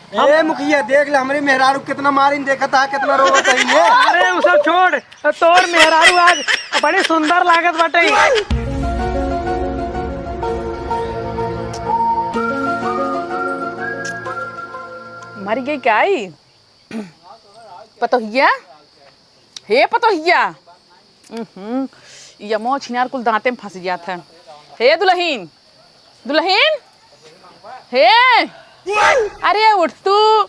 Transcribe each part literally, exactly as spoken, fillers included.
ए मुखिया, देख ले, हमरे मेहरारू कितना मारिन, देखत हा, कितना रोवत है ये। अरे, उ सब छोड़, तोर मेहरारू आज बड़ी सुंदर लागत बाटे। मर गई का ई? पतोहिया, हे पतोहिया। उहुं, ई अमो छिनार कुल दांते में फंस जात है। हे दुलहिन, दुलहिन, हे, अरे उठ तू।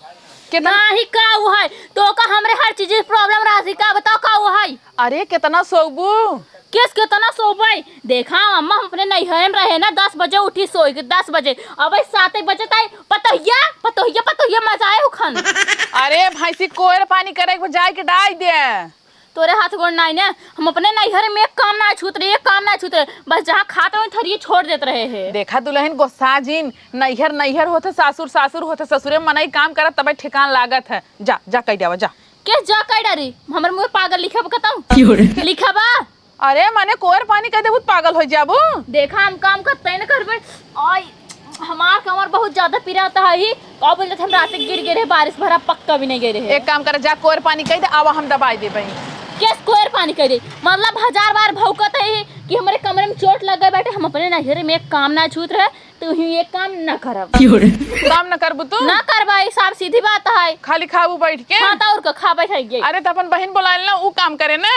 कितना नाही का उ है? तो का हमरे हर चीज की problem रहती का? बताओ का उ है? अरे कितना सोबू? किस कितना सोबे? देखा अम्मा, हम अपने नैहरे में रहे ना, दस बजे उठी सोई के, दस बजे। अब सात बजे ताई पतोहिया, पतोहिया, पतोहिया मचाए उखन। अरे भैंसी, कोयर पानी करे के जाए के डाई दे। तोरे हाथ गोड़ नाई ने, हम अपने नैहर में एक काम ना छूत रहे, एक काम ना छूत रहे। बस जहाँ खात रहे थरिये छोड़ देत रहे हैं। देखा दुलहिन, गोस्सा जिन, नैहर नैहर होत है, सासुर सासुर होत है, ससुरे मनई काम करत तबे ठिकान लागत है। जा, जा कह देवा, जा। के जा कह डारी? हमर मुँह पागल लिखब कतौ? क्यों रे? लिखबा? अरे मने कोयर पानी कह देबू त पागल हो जाबू। देखा हम काम करते न करबे। आई, हमार कमर बहुत ज्यादा पिरात है ही। का बोलत हम रात गिर गए रहे, बारिश भरा पक्का भी नहीं गए रहे। एक काम कर, जा कोयर पानी कह दे, आवा हम दबाई देबे। केस कोयर पानी कह दे? मतलब हजार बार भौंकत है ही कि हमरे कमरे में चोट लग गए बाटे, हम अपने नैहरे में एक काम ना छूत रहे, तो ही एक काम ना करब। काम ना करबू तू? ना करबा, ई साफ सीधी बात है। खाली खाबू बैठ के? हाँ, तो और का, खा बैठ है ये। अरे, तो अपन बहिन बोला लेना, ऊ काम करे ना।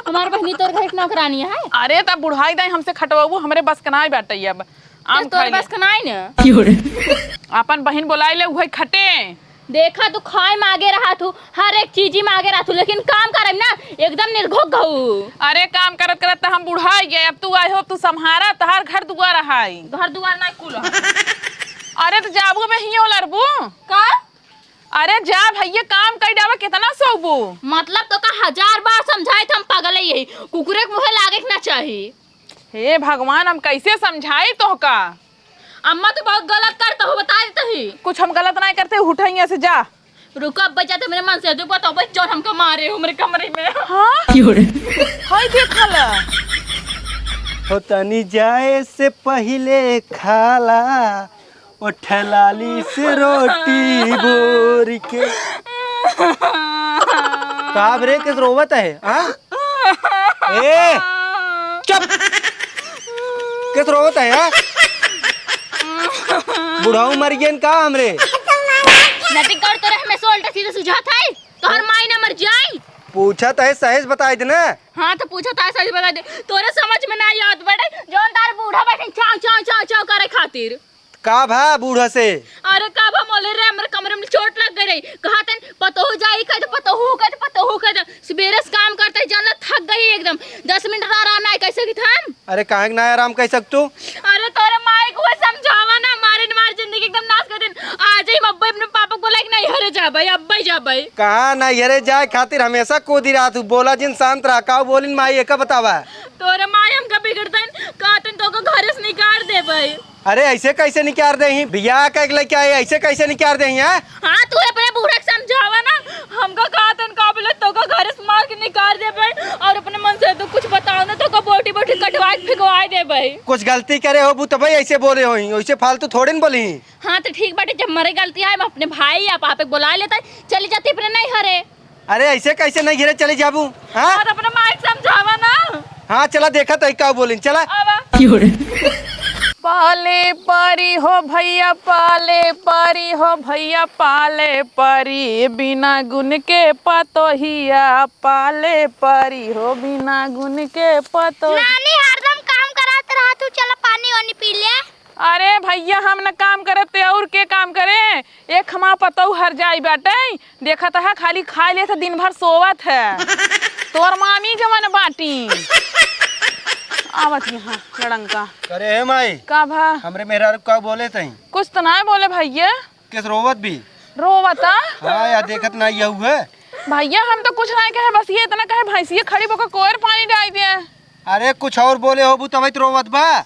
हमार बहिनी तोर घर के नौकरानी है। अरे, तब बुढ़ाई दाई हमसे खटवाबू, हमरे बस के नाई बाटे अब। आम तोर खाई ले। बस के नाई ना। अपन बहिन बोलाई ले, उहे खटे। देखा, तू खाए में आगे रहा तू, हर एक चीज में आगे रहा तू, लेकिन काम करे में ना, एकदम निर्घोक घऊ। अरे, काम करत करत त हम बुढ़ाई गए, अब तू आए हो, तू संभारा, तहार घर दुआर रहाई। घर दुआर ना कुल है। अरे, तो जाबू में हियो लड़बू। का? अरे, जा भैया, काम कर डावा, कितना सोबू? मतलब, तो का हजार बार समझाए थे हम, पागल है यही, कुकुरे के मुँहे लागे के ना चाही। हे भगवान, हम कैसे समझाई तोहका? अम्मा तो बहुत गलत करत हो, बता देत ही। कुछ हम गलत नाहीं करते, उठा यहाँ से जा। रुको, अब बचा तो मेरे मन से दुख बताओ, भाई, जौन हमको मारे हो मेरे कमरे में। हाँ? क्यों रे? हाय, देखा ला। हो तनी जाए से पहिले खाला, ओठ लाली से रोटी बोर के। का रे, किस रोवत है, हाँ? ए, चुप! किस रोवत है, हाँ? बुढ़ऊ मर गयन का हमरे? नटी कर तोरे हमेशा उल्टा सीधा सुझात है, तोहर माई ना मर जाई। पूछत है, सही से बताई दे ना। हाँ, तो पूछत है, सही से बताई दे। तोरे समझ में ना आवत बाटे, जौन तार बूढ़ा बैठे चाव, चाव, चाव, चाव करे खातिर। का भा बूढ़ा से? अरे का भा मोले रे, हमरे कमरे में चोट लग गई रही। कहा तन पतोहू जाई, कह दे पतोहू, कह दे पतोहू, कह दे। सबेरे से काम करते ही जान ला थक गई एकदम। दस मिनट रा आराम ना कैसे की थाम? अरे काहे के ना आराम कह सकतू? अरे तोरे माई को समझावा ना, मारे न मार जिंदगी एकदम नाश कर देन। आज ही हम अब्बे अपने पापा को बोला कि नैहरे जाबे, अब्बे जाबे। कहाँ नैहरे जाए खातिर हमेशा कूदी रहत हूँ, बोला जिन शांत रहा, काऊ बोलिन माई एका बतावा। तोरे माई हमका बिगड़तन, कहतन तो को घरे से निकाल देबे। अरे ऐसे कैसे निकार देही? बियाह कइके लइके आई, ऐसे कैसे निकार देही, हैं? हाँ, तू अपने बूढ़ा के समझावा ना। हमका कहतन का बोले, तोका घर से मार के निकार देबे और अपने मन से तू कुछ बताओ ना, तोका बोटी बोटी कटवा के फेंकवा देबे। कुछ गलती करे होबू तबे ऐसे बोले होही, वैसे फालतू थोड़े न बोली। हाँ, तो ठीक बाटे, जब मरे गलती है, हम अपने भाई या पापे के बोला लेते, चली जाती अपने नैहरे। अरे, ऐसे कैसे नैहरे चली जाबू? हाँ? और अपने माई के समझावा ना। हाँ, चला, देखा तो का बोलिन, चला। आवा। पाले परी हो भैया, पाले परी हो भैया, पाले परी, बिना गुन के पतोहिया, पाले परी हो बिना गुन के पतो। नानी हरदम काम करात रहा, तू चला पानी वानी पी ले। अरे भैया, हम न काम करत ते और के काम करे? एक हमार पतोह हर जाई बाटे, देखत ह खाली खाए लेत ह, दिन भर सोवत ह। तोर मामी जवन बाटी। आवत यहाँ लड़ंका। अरे हे माई। का भा? हमरे मेहरारू का बोले तई? कुछ त नाय बोले भैया। किस रोवत भी? रोवता? हाँ यार, देखत ना ये हुए। भैया, हम तो कुछ नाय कहे, बस ये इतना कहे भैंसिया खड़ी होकर कोयर पानी डाल दिया। अरे कुछ और बोले होबू तबे तो रोवत बा।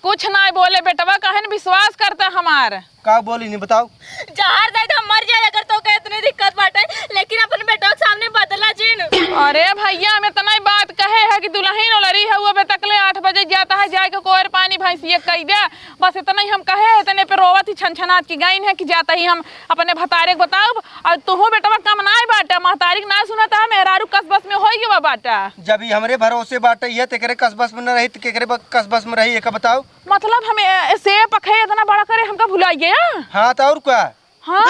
कुछ नाय बोले बेटवा, काहे न विश्वास करता हमार। का बोली नहीं बताओ। जहर दे तो हम मर जाए अगर तोके इतनी दिक्कत बाटे, लेकिन अपने बेटवा के सामने बदला जिन। अरे भैया, हम इतना ही बात कहे है कि दुलहिन ओलरी है, वो अबे तकले आठ बजे लुट्टे जाता है, जाए के कोयर पानी भैंसिया कई दे। बस इतना ही हम कहे, इतने पे रोवत ही छनछनात की गईन है कि जाता ही हम अपने भतारे के बताउब। और तुहू बेटवा कम नाय बाटा, महतारी के नाय सुनता है, मेहरारू कस बस में होई गवा बाटा। जब ई हमरे भरोसे बाटे, ये तेकरे कस बस में न रही, त केकरे ब-, कस बस में रही, एका बताओ। मतलब हम ए-, से पखे इतना बड़ा करे हमका भुलाई गया? हाँ, त और का? हाँ?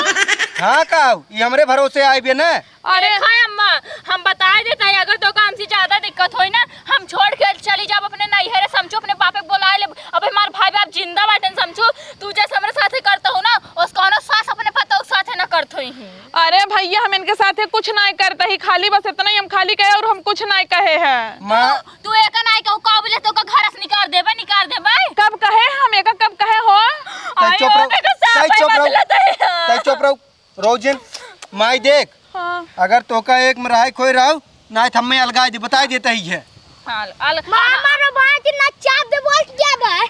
हाँ, का? ई हमरे भरोसे आइबे न। अरे देखा अम्मा, हम बताए देता है, अगर तोका हमसे ज्यादा दिक्कत होई ना, हम छोड़ के चली जाब अपने नैहरे, समझू, अपने बापे के बोलाए ले। अब हमार भाई बाप जिंदा बाटन, समझू, तू जैसे हमरे साथे करता हो ना, ओस कौनो सास अपने पतोह के साथे ना करत होई ही। अरे भैया, हम इनके साथे कुछ नाय करता ही, खाली बस इतना ही हम खाली कहे और हम कुछ नाय कहे हैं। माँ, तू एका नाय कहू, का बोले तोका घर से निकाल देबे, निकाल देबे। कब कहे हम एका, कब कहे हो? तै आयो, चुप रहो, देखो, साफ तै है चुप रहो, बदला तै। तै चुप रहो। रोजिन, माई देख, हाँ। अगर तोका एक में रहाई खोई रहो, नाय त हमें अलगाई दे, बताई देता ही है। हाँ, अल-, मामा रो बात ना चाप दे, बोल क्या बा?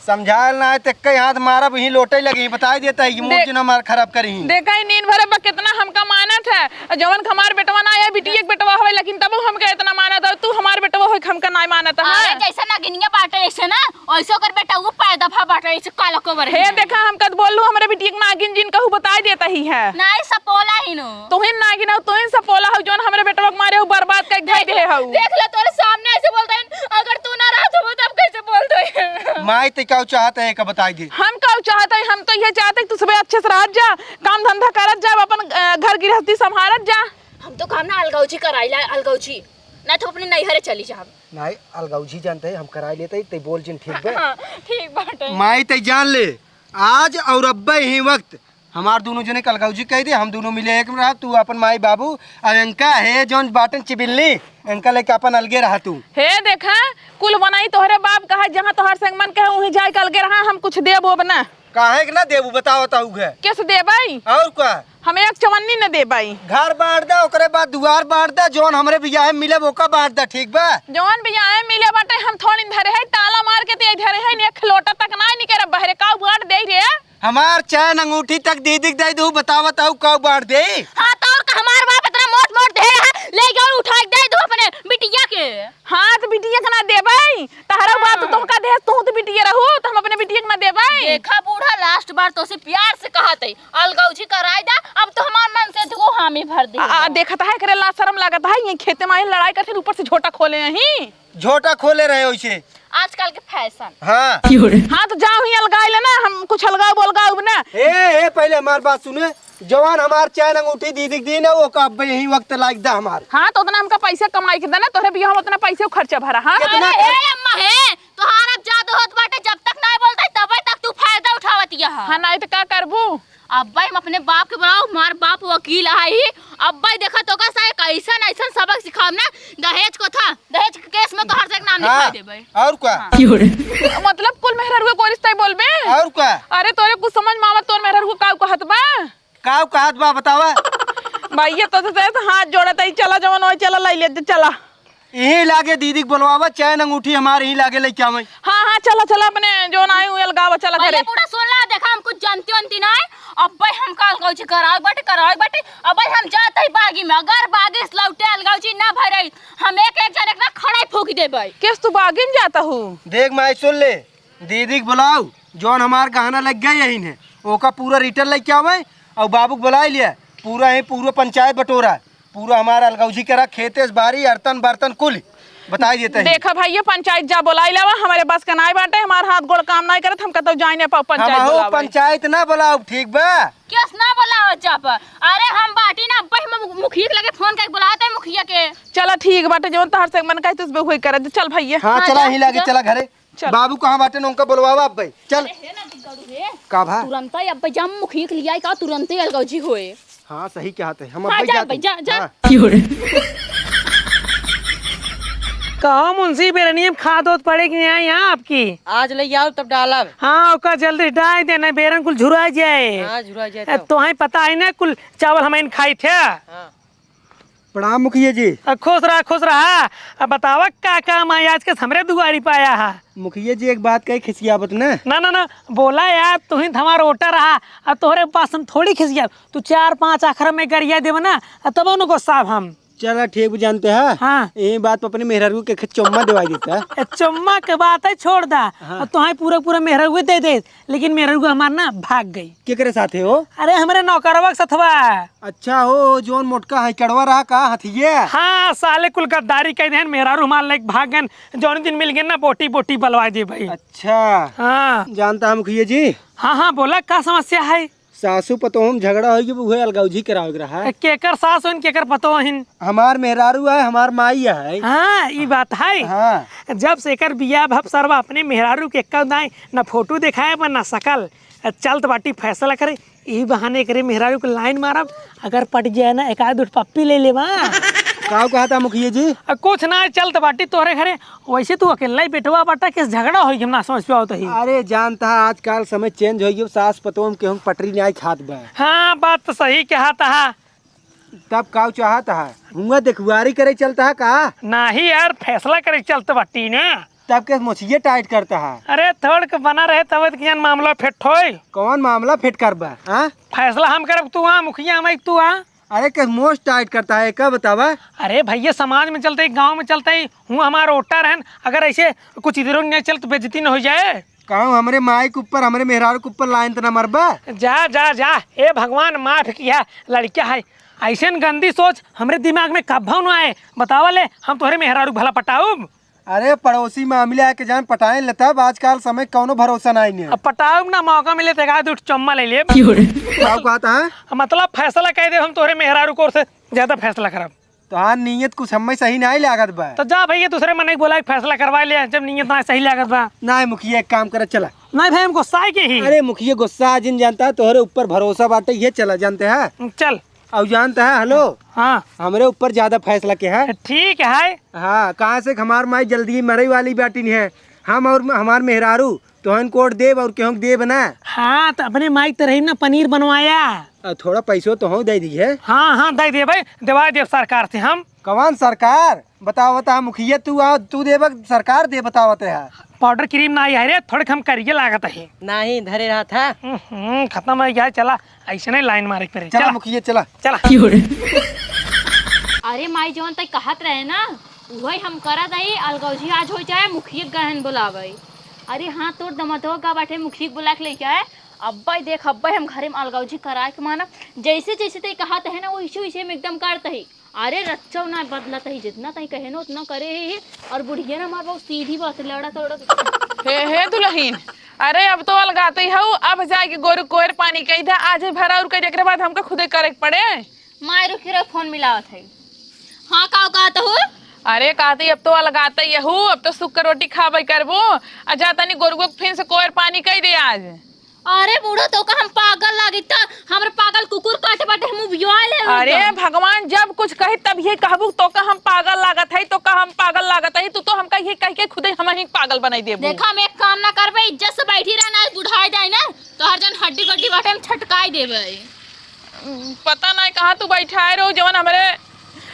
समझाल ना है, ते कई हाथ मारब, ही लोटे लगी, बताई देता है, ये मूड देख, जिन हमार खराब करी ही। देखा ही नीन भरे बा कितना हमका मानत है, जवन हमार बेटवा ना है, बिटिया के बेटवा हवे, लेकिन तबो हमका इतना मानत है, तू हमार बेटवा होई, हमका नाय मानत है। अरे, जैसे नगिनिया बाटे, ऐसे ना, ऐसे ओकर बेटा वो पैदा भा बाटे, ऐसे काला कोबर हे है। देखा, हम कद बोलू, हमरे बिटिया के नागिन जिन कहू, बताई देता ही है। नाय सपोला ही नो। तुहिन नागिन हो, तुहिन सपोला हो, जौन हमरे बेटवा के मारे हो, बर्बाद कई धई देहे हो। देख ले, तोरे सामने ऐसे बोलता है, अगर तू ना रहत हो, तब कैसे बोल दो? माई, ते का चाहत है, का बताई दे। हम का चाहत है, हम तो ये चाहत है कि तू सबे अच्छे से रहत जा, काम धंधा करत जा, अपन, अ, घर गृहस्थी संभारत जा। हम तो काम ना अलगौजी कराइला, अलगौजी, ना तो अपने नैहरे चली जाब। नाई, अलगौजी जानते हैं, हम कराई लेते हैं, ते बोल जिन, ठीक बे? हाँ, ठीक बाटे। माई, ते जान ले, आज और अब्बे ही वक्त हमार दोनों जने के अलगौजी कह दे, हम दोनों मिले एक में रहा, तू अपन माई बाबू, और इनका है जौन बाटन चिबिल्ली, इनका लेके अपन अलगे रहा तू। हे देखा, कुल बनाई तोहरे बाप कहा, जहाँ तोहर संग मन कहे, वहीं जाए के अलगे रहा, हम कुछ देब ओब ना। काहे के ना देबू, बताओ तो उहे। किस देबई? और का? हम एक चवन्नी न देबई। घर बांट दे, ओकरे बाद दुआर बांट दे, जौन हमरे बियाहे में मिले, ओका बांट दे, ठीक बा? जौन बियाहे में मिले बाटे, हम थोड़ी धरे है, ताला मार के ते धरे है, एक लोटा तक ना निकरे बहरे, का बांट दे रे? हमार चैन अंगूठी तक दीदी के दे दू, बतावत हऊ, का बांट दे? हाँ, तो और का, हमार बाप इतना मोट मोट दे है, ले गए उठा के दे दू अपने बिटिया के। हाँ, तो बिटिया के ना देबई, तहरा बाप तो हाँ। तुमका देहस, तू तो बिटिया रहू, तो हम अपने बिटिया के ना देबई। देखा बूढ़ा, लास्ट बार तोसे प्यार से कहत हई, अलगौजी कराई दा, अब तो हमार मन से तू हामी भर दे आ, आ, बा। देखत है, एकरे लाज शरम लागत है, ये खेते में आइन लड़ाई करते, ऊपर से झोटा खोले यहीं। झोटा खोले रहे वैसे। आजकल के फैशन। हाँ। हाँ, तो जाओ ही अलगाई ले ना, हम कुछ अलगाव बोलगाव ना। ए, ए, पहले हमार बात सुने, जवान हमार चैन अंगूठी दीदी के दीन है, वो का अब यही वक्त लाग दा हमार। हाँ, तो उतना हमका पैसा कमाई के देना, तोहरे बियाह में उतना पैसे खर्चा भरा, हाँ? कितना अरे, कर- हे अम्मा, हे, तोहार अब जादू होत बाटे, जब तक नाय बोलता, तबे तक तू फायदा उठावत यह। हाँ, नाय तो का करबू? अब्बे हम अपने बाप के बुलाओ, हमार बाप वकील है ही। अब्बे देखा तो का सारे कैसन ऐसन सबक सिखाम ना, दहेज को था, दहेज के केस में तोहर से एक नाम लिखा हाँ, देबे। और का? हाँ। मतलब कुल मेहरारू को रिश्ता ही बोलबे? और का? अरे तोरे कुछ समझ में आवत, तोर मेहरारू को काऊ कहत बा? काऊ कहत बा बतावा? भैया तो से हाथ जोड़त है, चला जवन होई चला लाई ले चला। यहीं लागे दीदी के बोलवावा, चैन अंगूठी हमारे यहीं लागे लेके आवे। हाँ, हाँ, चला, चला, अपने जौन आए हुए अलगावा, चला भैया घरे। बूढ़ा सुन ला, देखा हम कुछ जानती वनती ना है। अब्बे हम काल गौजी करावे बाटे, करावे बाटे। अब्बे हम जात ही बागी में, अगर बागी से लौटे अलगौजी ना भरे, हम एक एक जने के ना खड़ाई फूंक देबे। केस तू बागी में जाता हूँ? देख माई सुन ले, दीदी के बुलाओ, जौन हमार गहना लग गए यही ने, ओका पूरा रिटर्न लेके आवे और बाबू के बुला लिया। पूरा ही पूरा पंचायत बटोरा, पूरा हमार अलगौजी करा, खेते से बारी, अरतन बर्तन कुल बताई देते हैं। देखा भाई, ये पंचायत जा बुलाई लावा, हमारे बस का नाय बाटे, हमार हाथ गोड़ काम नाय करत, हम कतौ जाए ना पाओ पंचायत हमहू बुलावे। पंचायत ना बुलाओ, ठीक बा? केस ना बुलाओ जब, अरे हम बाटी ना, अब्बे हम मुखिया के लगे फोन करके बुलाते हैं मुखिया के। चला ठीक बाटे, जौन तहर से मन कहे तुझबे हुई करे, चल भैया। हाँ, हाँ, चला जा, ही लागे, जा। चला घरे। चल। बाबू कहाँ बाटे न उनका बुलवावा अब भाई। चल। अरे हे ना बिगड़ू हे। का भा? तुरंत ही अब भाई जा मुखिया के लियाई का तुरंत ही अलगौजी होए। हाँ, सही कहत है। हम अब हाँ, भाई जा जाते भाई, हैं। जा, जा। हाँ। कहो मुंशी बेरनियम खाद होत पड़े कि नहीं यहाँ आपकी? आज ले आओ तब डालब। हाँ, ओका जल्दी डाल देना, बेरन कुल झुरा जाए। हाँ, झुरा जाए ए, तब। तोहें पता है ना कुल चावल हम इन खाई थे। हाँ। प्रणाम मुखिया जी। अ, खुश रहा, खुश रहा। अब बतावा का काम है आज के हमरे दुआरी पे आया है? मुखिया जी एक बात कही खिसियावत न। ना, ना, ना, बोला यार, तू ही तो हमारा वोटर रहा, अब तोहरे पास हम थोड़ी खिसियाब। तू चार पांच आखर में गरिया देब ना, अब तब उनको साहब हम। चला ठीक बा, जानते हैं? हाँ। यही बात पे अपने मेहरारू के चुम्मा देवाई देता। ए, चुम्मा के बात है, छोड़ दा। हाँ। अब तोहाई पूरा पूरा मेहरारू के दे दे, लेकिन मेहरारू हमार ना भाग गई। केकरे साथे हो? अरे, हमरे नौकरवा के सथवा। अच्छा हो, जौन मोटका है, कड़वा रहा का हथिये? हाँ, साले कुल गद्दारी कइ देहन, मेहरारू हमार लेके भाग गन। जौन दिन मिल गए ना, बोटी बोटी बलवा दे भाई। अच्छा। हाँ। जानता है मुखिया जी? हाँ, हाँ, बोला, का समस्या है? सासू पतोह में झगड़ा होइ गया, उहे अलगौजी करावे के रहा। ए, केकर सास होइन, केकर पतोह होइन? हमार मेहरारू है, हमार माई है। हाँ, ई बात है। हाँ। जब से एकर बियाह भब सरवा अपने मेहरारू के एक्का दाई न फोटो देखाए बा, न सकल। चलत बाटी फैसला करे, ई बहाने एकरे मेहरारू के लाइन मारब, अगर पट जाए ना, एक आध पप्पी ले लेबा। का कहता मुखिया जी? अ, कुछ ना, चलत बाटी तोहरे घरे। वैसे तू अकेला ही बेटवा बाटा, किस झगड़ा होई, हम ना समझ पावत ही। अरे जानता है, आजकल समय चेंज हो गयो, सास पतोह में केहू पटरी नहीं खात बा। हाँ, बात तो सही कहता है। तब का चाहत है? हुआ देखुआरी करे चलता है का? नाही यार, फैसला करे चलत बाटी ना। तब के मोछिए टाइट करता है। अरे थोड़ के बना रहे तब तो कियान मामला फिट होई। कौन मामला फिट करबा? हाँ? फैसला हम करब तू आ, मुखिया हम तू आ। अरे के मोछ टाइट करता है, का बतावा? अरे भैया, समाज में चलते ही, गाँव में चलते ही, हूँ हमार वोटर रहन, अगर ऐसे कुछ इधर उधर नहीं चल तो बेइज्जती न हो जाए। कहूँ हमरे माई के ऊपर, हमरे मेहरारू के ऊपर लाइन त ना मरबा? जा, जा, जा, ए भगवान माफ किया, लड़का है। ऐसन गंदी सोच हमरे दिमाग में कब्बो न आए। बतावा ले, हम तोहरे मेहरारू भला पटाउब? अरे पड़ोसी मामले आके जान पटाए ले तब, आजकल समय कौनो भरोसा नहीं ने। अब पटाउब ना, मौका मिले तो एक आध चम्मा ले लेब। क्यों रे? का कहता है? मतलब फैसला कह दे, हम तोहरे मेहरारू को ओर से ज्यादा फैसला करब। तोहार नीयत कुछ हमें सही नाहीं लागत बा। तो जा भैया, दूसरे मनई के बोला के फैसला करवा ले, जब नीयत ना सही लागत बा। नाहीं मुखिया, एक काम करे, चला। नाहीं भाई, हम गुस्सा है के ही। अरे मुखिया, गुस्सा जिन जानता है, तोहरे ऊपर भरोसा बाटे, ये चला, जानते हैं। चल। और जानता है, हेलो। हाँ। हमरे ऊपर ज्यादा फैसला के है। ठीक है। हाँ, कहाँ से हमार माई जल्दी मरे वाली बाटिन है, हम और हमार मेहरारू तोहन कोट देब और केहू के देब ना। हाँ, तो अपने माई तरही ना पनीर बनवाया। आ, थोड़ा पैसो तोहू दे दिहे। हाँ, हाँ, दे देबे, देवा देब सरकार से हम। कवन सरकार? बतावत है मुखिया, तू आ, तू देबे सरकार दे, बतावत है। पाउडर क्रीम ना आई है रे, थोड़े हम करिए लागत है। नहीं, धरे रहा था। हम्म, खत्म हो गया, चला, ऐसे नहीं लाइन मारे के पड़े। चला चला। मुखिया, चला। चला। अरे माई, जौन तई कहत रहे ना, उहई हम करत हई, अलगौजी आज होइ जाए, मुखिया गहन बोलावे। अरे हाँ, तोर दमदवा का बाटे, मुखिया के बोला के लेके आए। अब्बे देख, अब्बे हम घरे में अलगौजी कराए के मानब। जैसे जैसे तई कहत है ना, वैसे वैसे हम एकदम करत ही। अरे रच्चो ना बदलत ही, जितना तई कहे ना उतना करे ही। और बुढ़िया ना हमार बहुत सीधी बात, लड़ा तोड़ा। हे, हे दुलहिन, अरे अब तो अलगाते ही हऊ, अब जाए के गोरू कोयर पानी कही था, आज ही भरा और कही, एकरे बाद हमका खुदे करे के पड़े। माई रुकी रहो, फोन मिलावत है। हाँ, का कहत हू? अरे कहत ही, अब तो अलगाते ही हऊ, अब तो सुख के रोटी खाबे करबू। आ जा तनी गोरुआ के फिन से कोयर पानी कई दे आज। अरे बूढ़ा, तोका हम पागल लागित था? हमरे पागल कुकुर काटे बाटे, हम उबियाए ले अरे उनका। भगवान, जब कुछ कही तब ये कहबू, तोका हम पागल लागत है, तोका हम पागल लागत है, तू तो हमका ये कह के खुदे हम ही पागल बनाई देबू। देखा, हम एक काम ना करबे, इज्जत से बैठी रहना, बुढ़ाए जाए ना, तो हर जन हड्डी गड्डी बाटे हम छटकाई देबे। पता नहीं कहाँ तू बैठाए रहो, जवन हमरे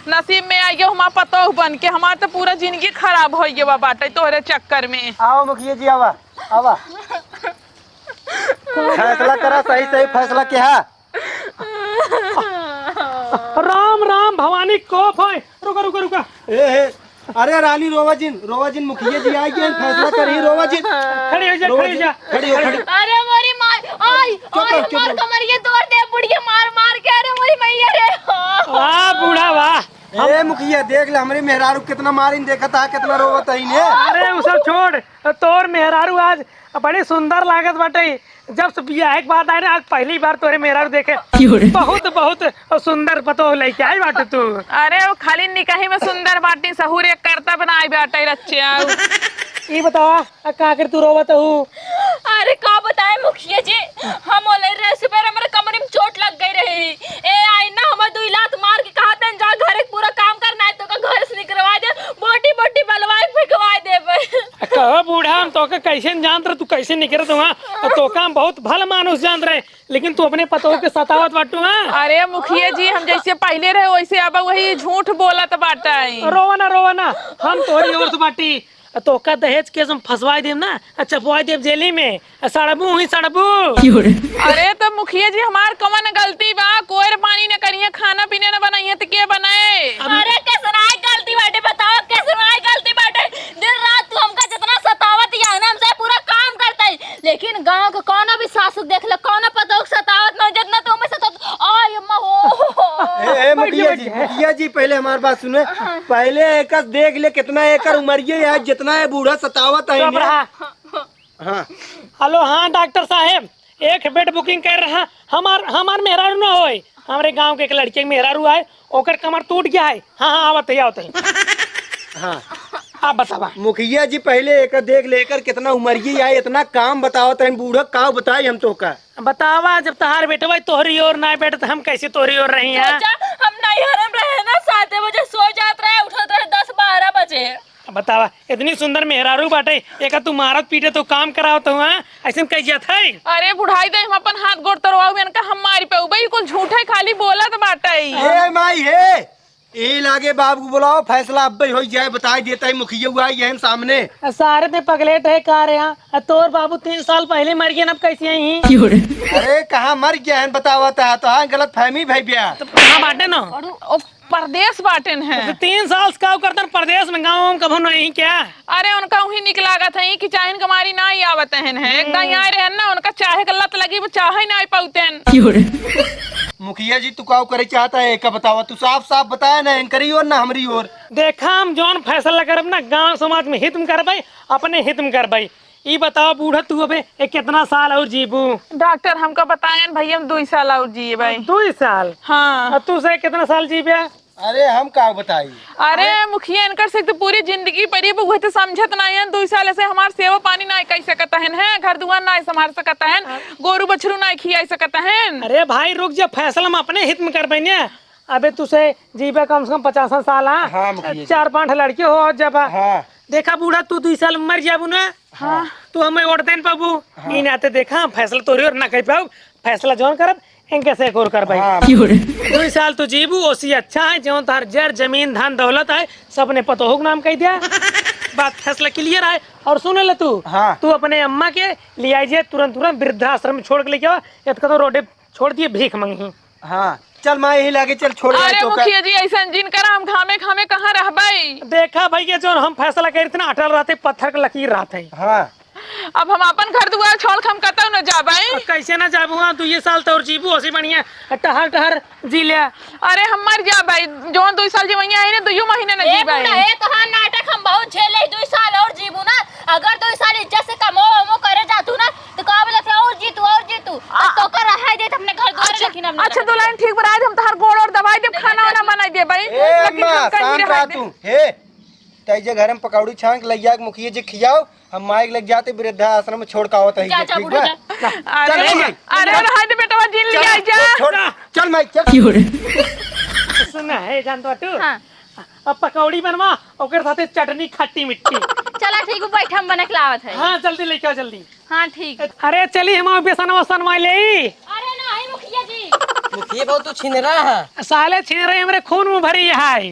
नसीब में आई गयो, हमार पतोह बन के। हमार तो पूरा जिंदगी खराब हो गया बाटे तोहरे चक्कर में। आओ मुखिया जी, आवा, आवा। फैसला करा, सही सही फैसला के है। राम राम भवानी, कोप है। रुका, रुका, रुका। ए, ए, अरे रानी, रोवा जिन, रोवा जिन, मुखिया जी आई गए, फैसला करी, रोवा जिन। खड़ी हो जा, रोवा खड़ी हो जिन, जा। खड़ी हो, खड़ी। अरे मोरी माई, आई, चुप आई, रहो, चुप मार रहो। कमरिया तोड़ दे बुढ़िया, मार मार के, अरे मोरी मैया रे। वाह बूढ़ा, वाह। ए मुखिया, देख ले, हमरे मेहरारू कितना मारिन, देखत है, कितना रोवत है इन्हें। अरे उ सब छोड़, तोर मेहरारू आज बड़ी सुंदर लागत बाटे। जब से बियाह के बाद आए ना, आज पहली बार तोरे मेहरारू देखे। क्यों रे? बहुत, बहुत सुंदर पतोह लेके आई बाटे तू। अरे, वो खाली निकाही में सुंदर बाटी, सहूर एक करता बनाई बाटे, रच्चे आऊ। ई बतावा, आ का कर तू रोवत हू? अरे, का बताए मुखिया जी, हम ओले रहे सुबह, हमरे कमरे में चोट लग गई रही। ए, आई ना, हमार दुई लात मार के कहा तन जा घरे के पूरा काम करना है, तो का घर से निकलवा दे, बोटी बोटी बलवाए फेंकवा देबे। कहो बूढ़ा, हम तोके कैसे न जानत रहे, तू कैसे निकरत हुआ? और तोका हम बहुत भला मानुस जानत रहे, लेकिन तू अपने पतोह के सतावत बाटू, हाँ? अरे मुखिया जी, हम जैसे पहिले रहे वैसे अब वही झूठ बोलत बाटे। रोवा ना, रोवा ना, हम तोहरी ओर से बाटी। तोका दहेज केस में फंसवाई देब ना, आ चपवाई देब जेली में, आ सड़बू ही सड़बू। अरे तो मुखिया जी, हमार कवन गलती बा? कोयर पानी न करिए, खाना पीना न बनाइए, तो के बनाए? अब अरे जी, मुखिया जी, पहले हमार बात सुने। हाँ। पहले एकर देख ले, कितना एकर उमरिये है, जितना ये बूढ़ा सतावत है चुप इन्हें। रहा। हाँ। हेलो, हाँ डॉक्टर साहेब, एक बेड बुकिंग कर रहा। हमार, हमार मेहरारू ना होय, हमरे गांव के एक लड़के के मेहरारू आए, ओकर कमर टूट गया है। हाँ, हाँ, आवत है, आवत है। हाँ। आप बतावा। मुखिया जी, पहले एकर देख ले, एकर कितना उमरिये है, इतना काम बतावत है, बूढ़ा का बताई हम तोहका। बतावा, जब तहार बेटवा तोहरी ओर ना बैठे, तो हम कैसे तोहरी ओर रही हैं? चाचा, हम नैहर में रहे ना, साते बजे सो जात रहे, उठत रहे दस बारह बजे। बतावा, इतनी सुंदर मेहरारू बाटे, एका तू मारत पीटे तो काम करावत हुआ, ऐसे में कह जात है? अरे बुढ़ाई दे, हम अपन हाथ गोड़ तोड़वाऊ, इनका हम मारी पे उबई कुल झूठे खाली बोलत बाटे। ए माई हे, ए लागे बाबू को बुलाओ, फैसला अब्बे हो जाए, बताई देता है मुखिया हुआ यहन सामने। आ, सारे ते पगलेट है का रे? हाँ, आ, तोर बाबू तीन साल पहले मर गए, अब कैसे आई हैं? अरे कहाँ मर गया है बतावा ता, तो हाँ गलत फहमी भई ब्या। तो कहाँ बाटे ना? अरे, ओ, परदेस बाटेन है। तो तीन साल से का करतन परदेस में, गाँव में कभो नहीं क्या? अरे उनका उही निक लागत है कि चाहिन कमारी ना ही आवत हन है। एक दाई आए रहन ना, उनका चाहे के लत लगी, वो चाहे ना पाउतेन। मुखिया जी, तू का करे चाहता है, एका बतावा, तू साफ साफ बताया ना, इनकरी ओर ना हमरी ओर। देखा, हम जौन फैसला करब ना, गांव समाज में हित में करबै, अपने हित में करबै। ई बतावा बूढ़ा, तू अबे ए, कितना साल और जीबू? डॉक्टर हमका बतायन भैया, हम दुई साल और जीबे। दुई साल? हाँ। और तू से कितना साल जीबे? अरे हम का बताई? अरे मुखिया, इनकर से तो पूरी जिंदगी परी, वो तो समझत नाहीं हैं। दुई साल से हमार सेवा पानी नाहीं कई सकत हन, हैं, घर दुआर नाहीं संभाल सकत हन, हाँ। गोरू बछरू नाहीं खियाई सकत हन। अरे भाई रुक जा, फैसला हम अपने हित में करबै ने। अबे तू से जीबे कम से कम पचासन साल, हाँ? हाँ, मुखिया जी। चार पांच लड़के हो और जब हाँ। देखा बूढ़ा, तू दुई साल में मर जाबू ना, हाँ। तू हमें वोट देन पाबू। हाँ। ई नाते देखा, हम फैसला तोरी ओर ना कर पाऊ, फैसला जौन करब, इनके से एक और करबै। हाँ। दुई साल तू जीबू, ओसी अच्छा है, जौन तार जर जमीन धन दौलत है, सब अपने पतोहू के नाम कह दिया। बात फैसला क्लियर है। और सुन ले तू, हाँ। तू अपने अम्मा के ले आई जे तुरंत, तुरंत वृद्धाश्रम में छोड़ के लेके आवा, या तो रोडे छोड़ दिए भीख मंगी। हाँ, चल माँ, यही लागे, चल छोड़ अरे चौका। मुखिया जी, ऐसन जिन करा, हम घामे घामे कहाँ रहबै? देखा भैया, जौन हम फैसला करी थे ना, अटल रहते, पत्थर के लकीर रहते। हाँ। अब हम अपन घर दुआर छोड़ के हम कतौ न जाबै। अब कैसे ना जाबू? हाँ, दुइये साल तो और जीबू, ओसी बढ़िया टहर टहर जी ले। अरे हम मर जाबै, जौन दुई साल जीबै, आई ना दुइयो महीने न ए जीबै। बूढ़ा, ए तोहार नाटक हम बहुत झेले, दुई साल और जीबू ना। अगर दुई साल इज्जत से कमो वमो करे जातू ना, तो का बोलत है, और जीतू, और जीतू। अब आ, तो कर रहा है, देत अपने घर द्वार अच्छा, लेकिन हम अच्छा, दुल्हन ठीक बराए, हम तोहार गोड़ और दबाई देब, खाना वाना बनाई देबै, ए, लेकिन अम्मा, हम कहीं शांत रहा रह तू। हे, तै जे घर में पकौड़ी छान के लइया के मुखिया जी खियाओ, हम माई के लेके जाते वृद्धाश्रम में छोड़ के आवत है, जा, जा, ठीक बूढ़ा बा? जा। जा, चल, अरे, ए माई, अरे, चल। रहा दे बेटवा, जिन चल, लिया जा। छोड़, चल माई, चल। सुन ना, हे जान तो तू। हाँ। अब पकौड़ी बनवा, ओकर साथे चटनी खट्टी मिट्टी। चला ठीक, बैठ, हम बना के लावत है। हाँ, जल्दी लेके आओ, जल्दी। हाँ, ठीक। अरे चली, हम बेसन वसन मार ले। अरे नहीं, मुखिया जी। मुखिया बाबू, तू छिनरा है। साले छिनरा हमरे खून में भरी है।